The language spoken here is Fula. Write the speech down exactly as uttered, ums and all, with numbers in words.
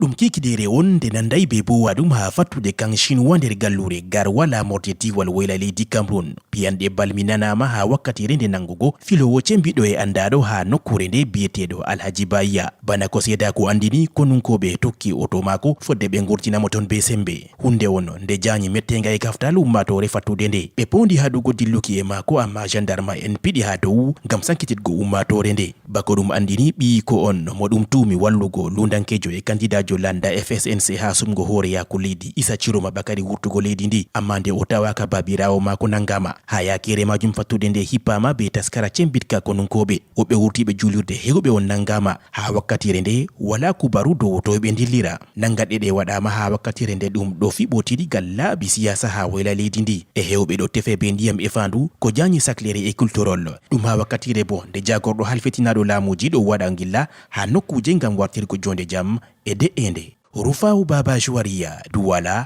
Ɗum kiikiɗeere on nde nanday be bowa ɗum haa fattude kan Shinwa nder galluure Garwa laamorde diiwal woyla leydi Cameroun. Piyanɗe bal mi nanaama haa wakkatiire nde nangugo filoowo cembiɗɗo e anndaaɗo haa nokkuure nde biyeteeɗo Alhaji Baya. Bana ko seedaaku anndini, konunkooɓe tokki oto maako fodde ɓe ngurtina mo ton be sembe. Huunde on nde jaanyi metteeŋga e gaftal ummaatoore fattude nde. Ɓe poondi haɗugo dilluki e maako, ammaa jandarma en piɗi haa dow ngam sankititgo ummaatoore nde. Bako ɗum anndini, ɓiyiiko on mo ɗum tuumi wallugo luundankeejo e kandidaajo lannda F S N C haa sumgo hooreyaaku leydi Isa Ciroma Bakari wurtugo leydi ndi, ammaa nde o tawaaka, baabiraawo maako nangaama. Haa yaakiire maajum fattude nde hippaama be taskara cembiɗka konunkooɓe. Woɓɓe wurtiiɓe juulirde heewɓe on nangaama. Haa wakkatiire nde walaa kubaru dow to ɓe ndillira. Nangaɗe ɗe waɗaama haa wakkatiire nde ɗum ɗo fiɓootiri gal laabi siyaasa haa woyla leydi ndi. E heewɓe ɗo tefe be ndiyam e faandu ko jaanyi saklere e kultorol. Ɗum haa wakkatiire bo nde jaagorɗo halfitinaaɗo laamuuji ɗo waɗa ngilla haa nokkuuje ngam wartirgo joonde jam e de'eende. Rufaawu Baaba Juwariya, Duwala,